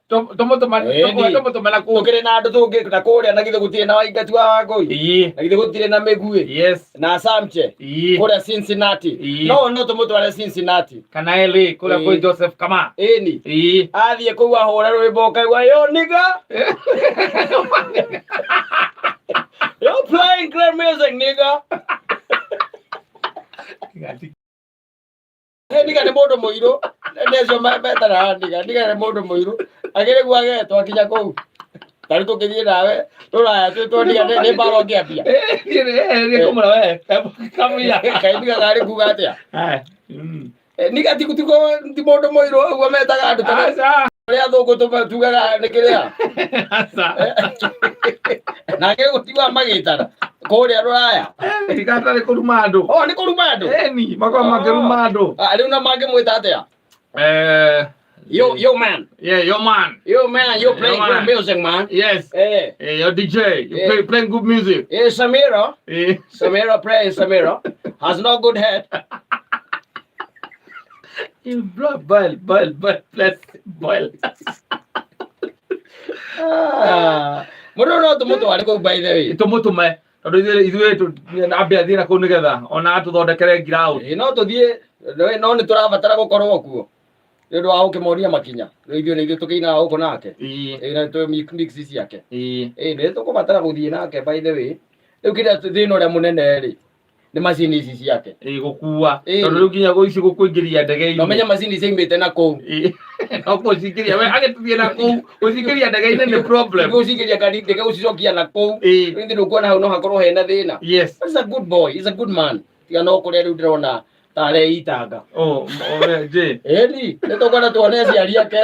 Ĩni. Tũmũtũme na kũu. Tũkĩrĩ na andũ tũngĩ na kũrĩa, na githĩ gũtirĩ na Waingati wa Wangũi? Ĩĩ. Na githĩ gũtirĩ na Mĩguĩ na Samche kũrĩa Cincinnati? No tũmũtware Cincinnati. Kana LA kũrĩa kwĩ Joseph Kama. Ĩni. Athiĩ kũu ahũre rwĩmbo ũkaigua, "Yo nigga, you're playing great music, nigga." Hey, nigga nĩ mũndũ mũirũ, nĩ acio metanaga nigga. Nigga nĩ mũndũ mũirũ akĩrĩguo agetwo akinya kũu. Tarĩu tũngĩthiĩ nawe rũraya twĩtwo nigga, nĩ mbara ũngĩambia. Nĩ kũmũra we kamũira. Kaĩ nigga karĩ kuga atĩa? Nigga ti mũndũ mũirũ ũguo metaga andũ tondũ Aca. arĩa athũngũ tugaga nĩ kĩrĩa. Aca. Nake gũtiga magĩtana kũrĩa rũraya. Igatarĩ kũruma andũ. O nĩ kũruma andũ. Eni makorwo makĩruma andũ. Ah, rĩu na mangĩmwĩta atĩa? Yo, yo man. Yeah, yo man. Yo man, you playing Yo, man. good music, man. Yes. Yo DJ, you playing good music. Samira. Samira playing. Samira has no good head. You blood boil, boil, boil, bless, boil. Ah, mũndũ no tũmũtware kũu, by the way. Tũmũtũme tondũ ithuĩ ambe athiĩ na kũu nĩgetha ona atũthondekere ground. Ĩ, no tũthiĩ no nĩ tũrabatara gũkorwo kuo nĩ ũndũ wa gũkĩmoria makinya. Rĩu ithuĩ nĩ ithuĩ tũkĩinaga gũkũ nake. Ĩ, na twĩ mix ciake. Ĩ, nĩ tũkũbatara gũthiĩ nake, by the way. Rĩu kĩrĩa thĩna ũrĩa mũnene rĩ, nĩ macini ici ciake. Ĩĩ, gũkua. Tondũ rĩu nginya ici gũkũingĩria ndege-inĩ. No menye macini ciaumĩte na kũu. Ĩĩ, no gũcingĩria we agĩtũthiĩ na kũu, gũcingĩria ndege-inĩ nĩ problem. Gũcingĩria kani ndege gũcicokia na kũu. Rĩu ndũkuona hau no hakorwo hena thĩna. He's a good boy, he's a good man. Tiga no kũrĩa rĩu ndĩrona tarĩ itanga. Oh, oh, je. Ĩni, nĩ tũkwenda tuone aciari ake.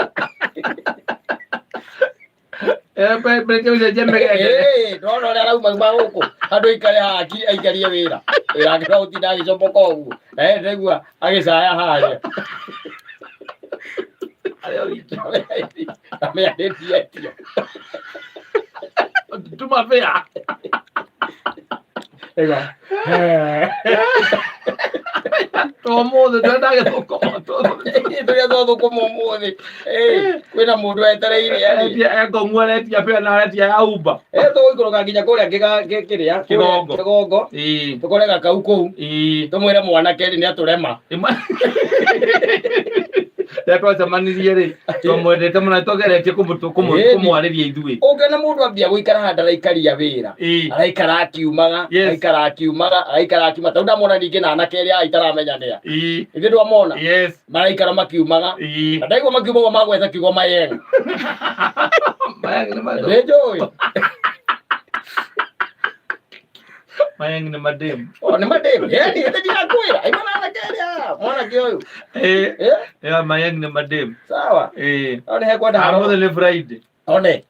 Mbere ũcenjie mĩgendere. Ĩĩ, ndona ũrĩa arauma uma gũkũ handũ aikare haha aikarie wĩra wĩra wake no gũtinda agĩcomoka ũguo, na ye ndĩraigua agĩcaya harĩa amĩarĩtie etio. Tuma bĩa. Ĩga. To mũthĩ ndĩrenda gĩthũkũma. Tũrĩa twathũkũma ũmũthĩ. Ĩĩ, kwĩna mũndũ etereire arĩ. Etia ekong'u aretia bĩa na aretia ya Uber. Ĩ, tũgũikũrũka nginya kũrĩa kĩrĩa Kĩgongo. Kĩgongo. Tũkore gakau kũu. Tũmwĩre mwanake nĩ atũrema. Rĩrĩa twacemanirie rĩ, twamwendete mũno, twageretie kũmwarĩria ithuĩ. Ũngĩona mũndũ ambia gũikara handũ araikaria wĩra, araikara akiumaga, araikara akiumaga, araikara akiumaga, tondũ ndamona ningĩ na anake arĩa itaramenya nĩa. Ithuĩ ndwamona. Yes. Maraikara makiumaga. Na ndaigua makiumaga magwetha kiugo mayeng. Mayeng nĩ Nĩ njũĩ. Mayeng nĩ madem. O nĩ madem. Yani ĩndĩ ndirakwĩra. Aima na anake arĩa mwanake ũyũ. Eh. Yeah, mayeng nĩ madem. Sawa. No nĩ hekwenda haro. Ũmũthĩ nĩ Friday. One.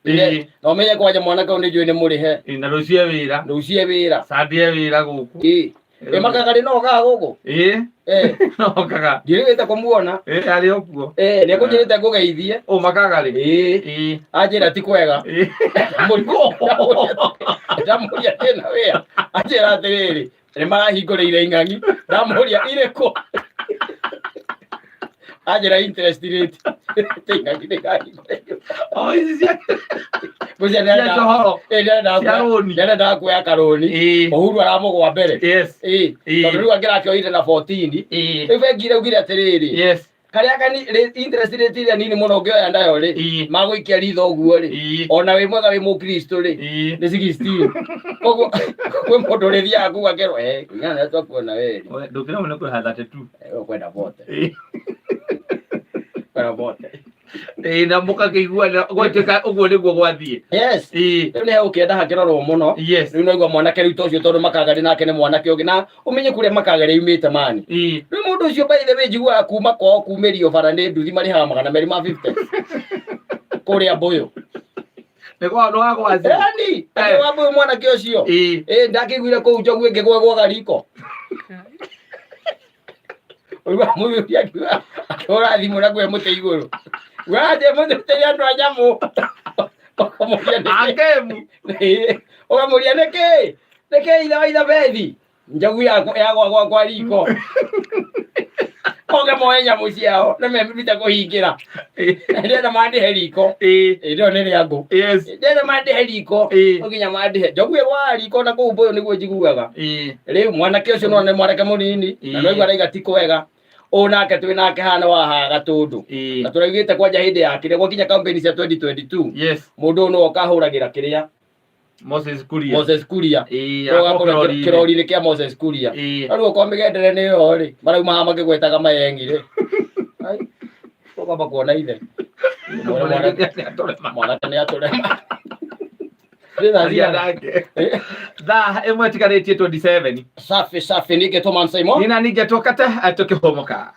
Na ũmenye kwanja mwanake ũyũ nĩ njũĩ nĩ mũrĩhe. Na rũciũ e wĩra. Rũciũ e wĩra. Sunday e wĩra gũkũ. Ĩĩ. Ĩ, makagarĩ no okaga gũkũ? Ĩĩ. No okaga. Ndiĩrĩgĩte kũmuona. Ĩĩ, arĩ o kuo. Ĩĩ, nĩ ekũnjĩrĩte ngũgeithie. Ũ makagarĩ? Ĩĩ. Anjĩra ti kwega. Ndamũria ndĩna wĩra. Anjĩra atĩrĩrĩ, nĩ marahingũrĩire ing'ang'i. Ndamũria irĩkũ? Anjĩra interest rate. Ti ing'ang'i nĩ irahingũrĩirwo. O ici cia Ngwĩciria cia nĩarenda cohoro. Cia rũni. Nĩarendaga kuoya karũni. Uhuru aramũgwa mbere. Yes. Ĩĩ. Tondũ rĩu angĩrakĩoire na 14. Rĩu bengi iraugire atĩrĩrĩ. Karĩa kani interest rate ĩrĩa nini mũno ũngĩoya nayo rĩ, magũikia ritho ũguo rĩ, ona wĩ mwega wĩ mũkristo rĩ, nĩ 16. Koguo kwĩ mũndũ ũrĩthiaga kũu akerwo, eh, kũringana na ũrĩa twakuona we rĩ. We, ndũkĩra mũno kũrĩha 32. Ũkwenda bote. Kwenda bote. Ĩĩ, na mũkakĩiguana gwatuĩka ũguo nĩguo gwathiĩ. Yes. Rĩu nĩ hegũkĩenda hakĩrorwo mũno. Rĩu naigua mwanake rĩu ta ũcio, tondũ makagarĩ nake nĩ mwanake ũngĩ, na ũmenye kũrĩa makagarĩ aumĩte mani. Rĩu mũndũ ũcio, by the way, njiguaga kuma kwao kumĩrio bara nĩ nduthi marĩhaga 250 kũrĩa Mbũyũ. Nĩ kwa nĩ wa gwaci. Yani, atĩ wa Mbũyũ mwanake ũcio. Ĩĩ, ndakĩiguire kũu njogu ĩngĩgwagwaga riko. Ũigua mũthuri akiuga akĩhũra thimũ na kwĩ mũtĩ igũrũ. Waje mũtĩ andũ a nyamũ. Ũkamũria nĩkĩ? Akemu. Ĩĩ, ũkamũria nĩkĩ? Nĩkĩ ithe wa Ithabethi? Njogu yagwa gwakwa riko. Oge moe nyamũ ciao na memĩrute kũhingĩra. Ndĩrenda mandĩhe riko. Ĩrĩo nĩ rĩa ngũ. Ndĩrenda mandĩhe riko. No nginya mandĩhe. Njogu ĩgwaga riko na kũu mbũyũ nĩguo njiguaga. Rĩu mwanake ũcio no nĩ mwanake mũnini na no araiga ti kwega. Ũũ nake twĩ nake haha nĩ wa haha Gatũndũ. Na tũraugĩte kwanja hĩndĩ ya kĩrĩa gwakinya campaign cia 2022 mũndũ ũyũ nĩwe ũkahũragĩra kĩrĩa Moses Kuria. Moses Kuria. Ĩĩ, Nĩwe ũgakorwo kĩrori-inĩ. kĩrori-inĩ kĩa Moses Kuria. No rĩu okorwo mĩgendere nĩ ĩyo rĩ, marauma haha makĩgwetaga mayengi rĩ. Ai, ũkwamba kuona ithe. Nĩatũrema. Mwanake nĩ atũrema. Nĩ thaa Aria cigana? nake. Thaa ĩmwe ĩtigarĩtie 27. Safi safi, ningĩ Thomas Simon. Nina ningetwo kate tũkĩhũmũka.